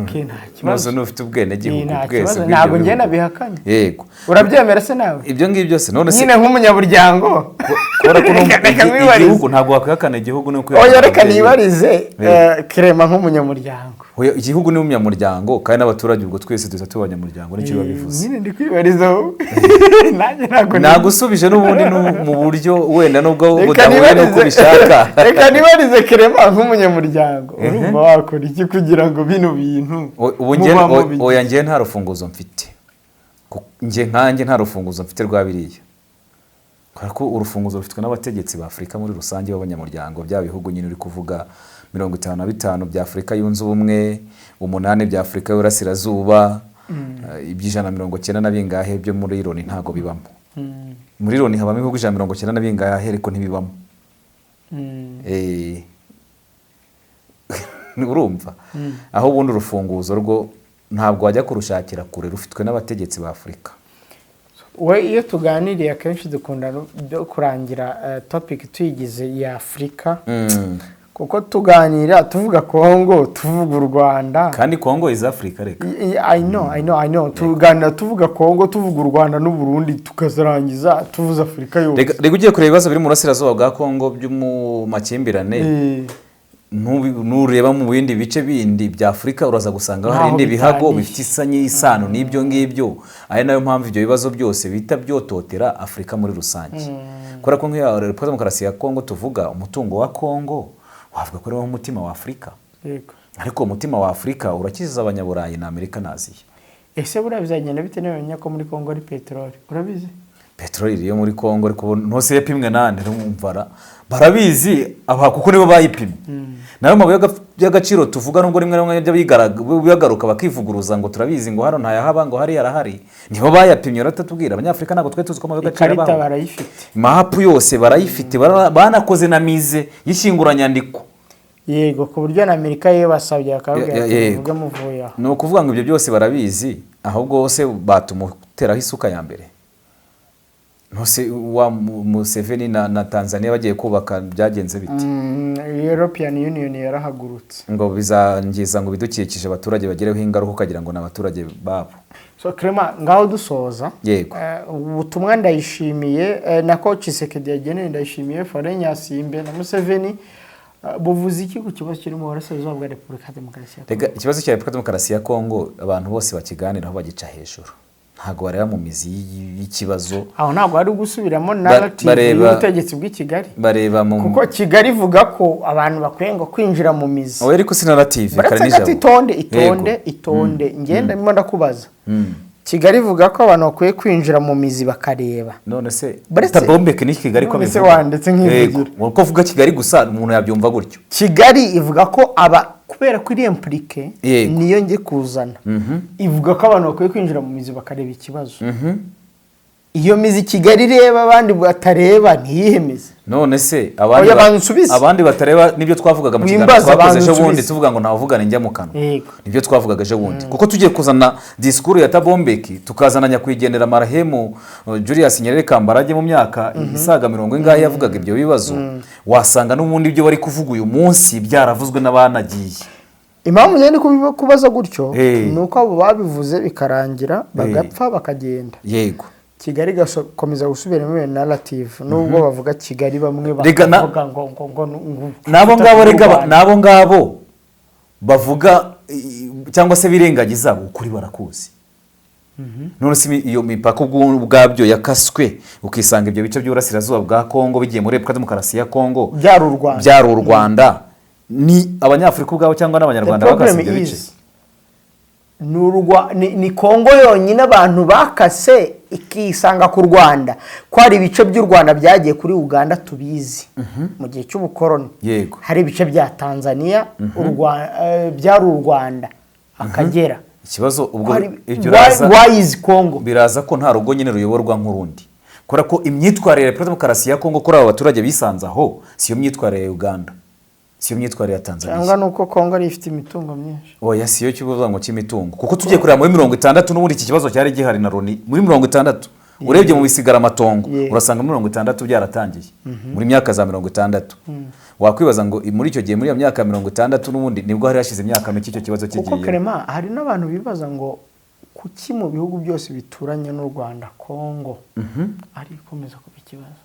Okay, nta kibazo. Ntuzi n'ufite ubwenegihugu Nta bwese kibazo, bw'ibyo ntabwo njye bihugu. nabihakanye. Yego. Urabyemera se nawe? Ibyo ngibyo byose none se Nyine nk'umunyamuryango. Kubera ko Reka nkwibarize. igihugu ntabwo wakwihakana igihugu ni ukwihakana Oya, reka ababyeyi. nibarize. Yego. Clement nk'umunyamuryango. Oya, igihugu ni umunyamuryango, kandi n'abaturage ubwo twese duhita tuba abanyamuryango, nicyo biba bivuze. Nyine ndi kwibariza wowe, nanjye ntabwo Nagusubije n'ubundi mu buryo wenda nubwo Reka budahuye n'uko ubishaka. Reka nibarize Clement nk'umunyamuryango, urumva wakora iki kugira ngo bino bintu Ubu njye mubamo bijye? Oya, njye nta rufunguzo mfite. Njye nkanjye nta rufunguzo mfite rwa biriya, kubera ko urufunguzo rufitwe n'abategetsi ba Afurika muri rusange b'abanyamuryango, bya bihugu nyine uri kuvuga 55 bya Afurika Yunze Ubumwe, 8 bya Afurika y'Uburasirazuba, iby'190 na bingahe byo muri Loni ntabwo bibamo. Muri Loni habamo ibihugu 190 na bingahe, ariko ntibibamo. Urumva aho ubundi urufunguzo rwo ntabwo wajya kurushakira kure, rufitwe n'abategetsi ba Afurika. We iyo tuganiriye akenshi dukunda byo kurangira topic tuyigize iya Afurika, kuko tuganira tuvuga Kongo, tuvuga u Rwanda. Kandi Kongo is Africa reka. I know, I know, I know. Tuganira tuvuga Kongo, tuvuga u Rwanda n'u Burundi, tukazarangiza tuvuze Afurika yose. Reka ugiye kureba ibibazo biri mu burasirazuba bwa Kongo byo mu makimbirane, nureba mu bindi bice bindi bya Afurika uraza gusanga hari Ntaho ibindi bihago bitaniye. bifite isano n'ibyo ngibyo, ari nayo mpamvu ibyo bibazo byose bita byototera Afurika muri rusange, kubera ko nk'iyo Repubulika Demokarasi ya Kongo tuvuga, umutungo wa Kongo Wavuga ko ariwo mutima wa Afurika. Ariko uwo mutima wa Afurika urakiza Abanyaburayi na Amerika na Aziya. Ese buriya bizagenda bite niba bamenya ko muri Kongo ari peteroli, urabizi? Peteroli iri yo muri Kongo, ariko ntose yapimwe nande? Ntumvara, barabizi aba kuko nibo bayipimye. Nayo mabuye y'agaciro tuvuga, nubwo rimwe na rimwe bijya bagaruka bakivuguruza ngo turabizi, ngo hano ntayahaba, ngo hariya arahari, nibo bayapimye baratubwira. Abanyafurika ntabwo twari tuzi ko amabuye y'agaciro Ikarita abaho. barayifite. Map yose barayifite, banakoze na musée y'ishyinguranyandiko. Yego, ku buryo na Amerika ye basabye bakababwira ati Yego. muvuge muvuye aho. Ni ukuvuga ngo ibyo byose barabizi, ahubwo bose batumuteraho isuka ya mbere. Ntose wa Museveni na Tanzania bagiye kubaka byagenze bite? European Union yarahagurutse. Ngo bizangiza ngo ibidukikije, abaturage bagireho ingaruka, ukagira ngo ni abaturage babo. So Clement, ngaho dusoza. Yego. Ubutumwa ndayishimiye, nako Tshisekedi yageneye Ndayishimiye, Faure Gnassingbe na Museveni, buvuze iki ku kibazo kiri mu burasirazuba bwa Repubulika ya Demokarasi ya Kongo? Rega, ikibazo cya Repubulika Demokarasi ya Kongo abantu bose bakiganiraho bagica hejuru, ntabwo bareba mu mizi y'ikibazo. Aho ntabwo hari gusubiramo narrative y'ubutegetsi bw'i Kigali? Bareba mu Kuko Kigali ivuga ko abantu bakwiye ngo kwinjira mu mizi. Oya, ariko si narrative. Baretse Kare gato. nijabo. Itonde, itonde. Yego. Itonde, ngenda ndimo ndakubaza. Kigali ivuga ko abantu bakwiye kwinjira mu mizi bakareba. None se Baretse- Tabombeke ni Kigali ko None se abivuga? wandetse nk'ivugira. Yego, uko uvuga Kigali gusa umuntu yabyumva gutyo. Kigali ivuga ko aba kubera ko iri impliqué, niyo ngiye kuzana, ivuga ko abantu bakwiye kwinjira mu mizi bakareba ikibazo. Iyo mizi Kigali ireba abandi batareba ntiyihe mizi? None se abandi Oya, banza unsubize. Abandi batareba nibyo twavugaga mu kiganiro Wimbaza, twakoze banza ejo bundi, unsubize. tuvuga ngo ntawuvugana njya mu kanwa. Nibyo twavugaga ejo bundi, kuko tugiye kuzana disikuru ya Tabombeki, tukazana nyakwigendera marahemu Julius Nyerere Kambarage mu myaka isaga mirongo ingahe yavugaga ibyo bibazo, wasanga n'ubundi ibyo bari kuvuga uyu munsi byaravuzwe n'abanagiye. Impamvu njye ndi kubaza gutyo ni uko abo babivuze bikarangira bagapfa bakagenda, Kigali igakomeza gusubiramo iyo narrative, nubwo bavuga Kigali bamwe Rega bakavuga ngo n'abo ngabo rega Rwanda. N'abo ngabo bavuga cyangwa se birengagiza ukuri barakuzi. None se iyo mipaka ubwabyo yakaswe, ukisanga ibyo bice by'uburasirazuba bwa Kongo bigiye muri Repubulika Demokarasi ya Kongo, Byari u Rwanda. Byari u Rwanda, ni Abanyafurika ubwabo cyangwa n'Abanyarwanda The bakase problem ibyo bice? is, ni Kongo yonyine abantu bakase ikisanga ku Rwanda, ko hari ibice by'u Rwanda byagiye kuri Uganda tubizi mu gihe cy'ubukoroni. Hari ibice bya Tanzania byari u Rwanda, Akagera. Ikibazo ubwo ibyo Why is Congo? Biraza ko nta rugo nyine ruyoborwa nk'urundi, kubera ko imyitwarire ya Repubulika Demokarasi ya Kongo kuri aba baturage bisanze aho siyo myitwarire ya Uganda, siyo myitwarire ya Tanzania. Cyangwa ni uko Kongo ariyo ifite imitungo myinshi? Oya, siyo kivuga ngo cy'imitungo, kuko tugiye kureba muri 60 n'ubundi iki kibazo cyari gihari na Loni muri 60. Urebye mu bisigaramatongo, urasanga muri 60 byaratangiye, muri myaka za 60. Wakwibaza ngo muri icyo gihe, muri iyo myaka ya 60, n'ubundi nibwo hari hashize imyaka mike icyo kibazo Kuko kigiye. Clement, hari n'abantu bibaza ngo kuki mu bihugu byose bituranye n'u Rwanda Kongo ari ikomeza kuba ikibazo?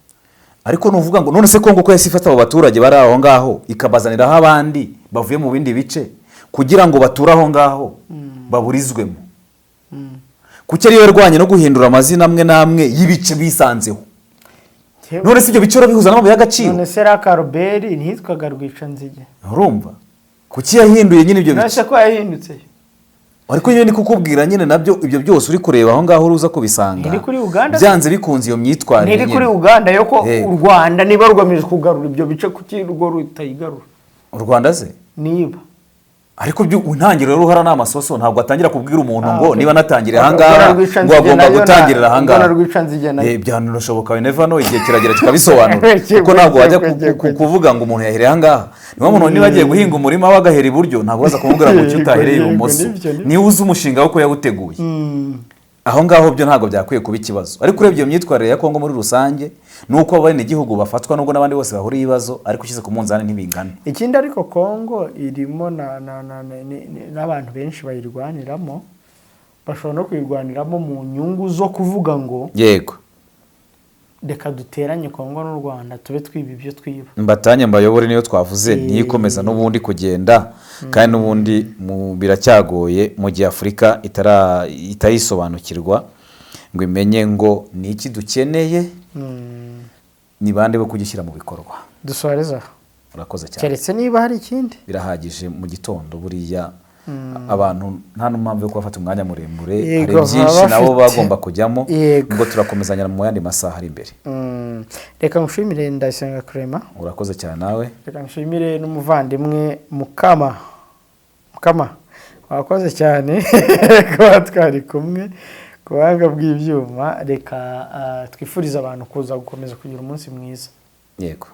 Ariko nuvuga ngo none se Kongo ko yahise ifata abo baturage bari aho ngaho ikabazaniraho abandi bavuye mu bindi bice kugira ngo bature aho ngaho baburizwemo, kuki ariyo yarwanye no guhindura amazina amwe n'amwe y'ibice bisanzeho? None se ibyo bice urabihuza n'amabuye y'agaciro? None se Lac Albert ntiyitwaga Rwicanzige? Urumva, kuki yahinduye nyine ibyo None bice? se ko yahindutse? Ariko nyine ni kukubwira nyine nabyo ibyo byose uri kureba aho ngaho uruza kubisanga. Ntiri kuri Uganda? Byanze bikunze iyo myitwarire Ntiri kuri nyine. Uganda yo ko u Rwanda niba rugamije kugarura ibyo bice, kuki rwo rutayigarura? U Rwanda se? Niba Ariko intangiriro y'uruhara ni amasoso. Ntabwo atangira kubwira umuntu ngo niba natangiriye Ubwo ahangaha na ngo Rwicanzige agomba gutangirira ahangaha. Ubwo na Rwicanzige nayo. Byanashoboka, we never know, igihe kiragera kikabisobanura, kuko ntabwo wajya kuvuga ngo umuntu yahereye ahangaha. Niba umuntu niba agiye guhinga umurima we agahera iburyo, ntabwo waza kumubwira ngo kuki utahereye ibumoso. Nibyo, nibyo. Niba uzi umushinga we ko yawuteguye aho ngaho, byo ntabwo byakwiye kuba ikibazo. Ariko urebye iyo myitwarire ya Kongo muri rusange ni uko abenegihugu bafatwa, nubwo n'abandi bose bahuriye ibibazo, ariko ushyize ku munzani ntibingana. Ikindi ariko, Kongo irimo n'abantu benshi bayirwaniramo, bashobora no kuyirwaniramo mu nyungu zo kuvuga ngo reka duteranye Kongo n'u Rwanda tube twiba ibyo twiba. Mbatanye mbayobore, niyo twavuze niyo ikomeza n'ubundi kugenda, kandi n'ubundi biracyagoye mu gihe Afurika itayisobanukirwa ngo imenye ngo ni iki dukeneye, ni bande bo kugishyira mu bikorwa. Dusoreze aho. Urakoze cyane. Keretse niba hari ikindi. Birahagije mu gitondo. Buriya abantu nta n'impamvu yo kubafata umwanya muremure. Hari Yego, byinshi baba nabo bagomba kujyamo. Yego. Ubwo turakomezanya mu yandi masaha ari imbere. Reka ngushimire, Ndayisenga Clement. Urakoze cyane nawe. Reka nshimire n'umuvandimwe Mukama. Mukama, wakoze cyane kuba twari kumwe ku buhanga bw'ibyuma. Reka twifurize abantu kuza gukomeza kugira umunsi mwiza. Yego.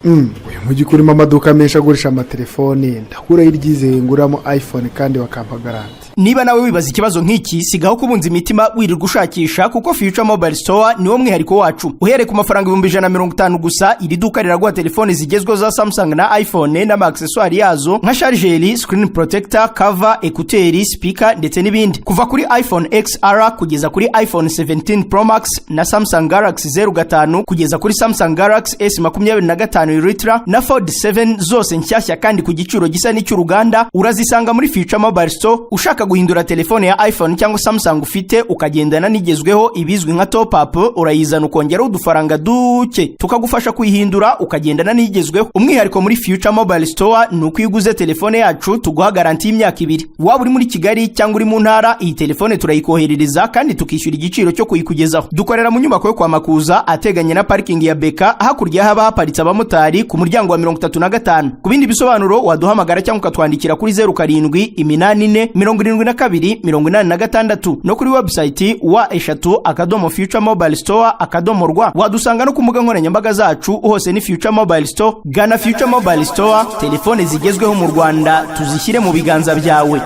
Uyu mujyi urimo amaduka menshi agurisha amatelefoni, ndakuraho iryizeye nguramo iPhone kandi bakampa garanti? Niba nawe wibaza ikibazo nk'iki, sigaho kubunza imitima wirirwa ushakisha, kuko Future Mobile Store niwo mwihariko wacu. Uhereye ku mafaranga 150,000 gusa, iri duka riraguha telefoni zigezweho za Samsung na iPhone n'ama accessoires yazo nka charger, screen protector, cover, écouteurs, speaker ndetse n'ibindi, kuva kuri iPhone XR kugeza kuri iPhone 17 Pro Max na Samsung Galaxy 05 kugeza kuri Samsung Galaxy S25 Ultra na Fold 7, zose nshyashya kandi ku giciro gisa n'icy'uruganda, urazisanga muri Future Mobile Store. Ushaka guhindura telefone ya iPhone cyangwa Samsung ufite ukagendana n'igezweho, ibizwi nka top up, urayizana ukongeraho udufaranga duke tukagufasha kuyihindura ukagendana n'igezweho. Umwihariko muri Future Mobile Store ni uko iyo uguze telefone yacu tuguha garanti y'imyaka 2. Waba uri muri Kigali cyangwa uri mu ntara, iyi telefone turayikoherereza kandi tukishyura igiciro cyo kuyikugezaho. Dukorera mu nyubako yo kwa Makuza ateganye na parikingi ya Beka, hakurya haba haparitse abamotari, ku muryango wa 35. Ku bindi bisobanuro waduhamagara cyangwa ukatwandikira kuri 0784 72 86 no kuri website www.futuremobilestore.rw. Wadusanga no ku mbuga nkoranyambaga zacu, hose ni Future Mobile Store. Gana Future Mobile Store, telefone zigezweho mu Rwanda tuzishyire mu biganza byawe.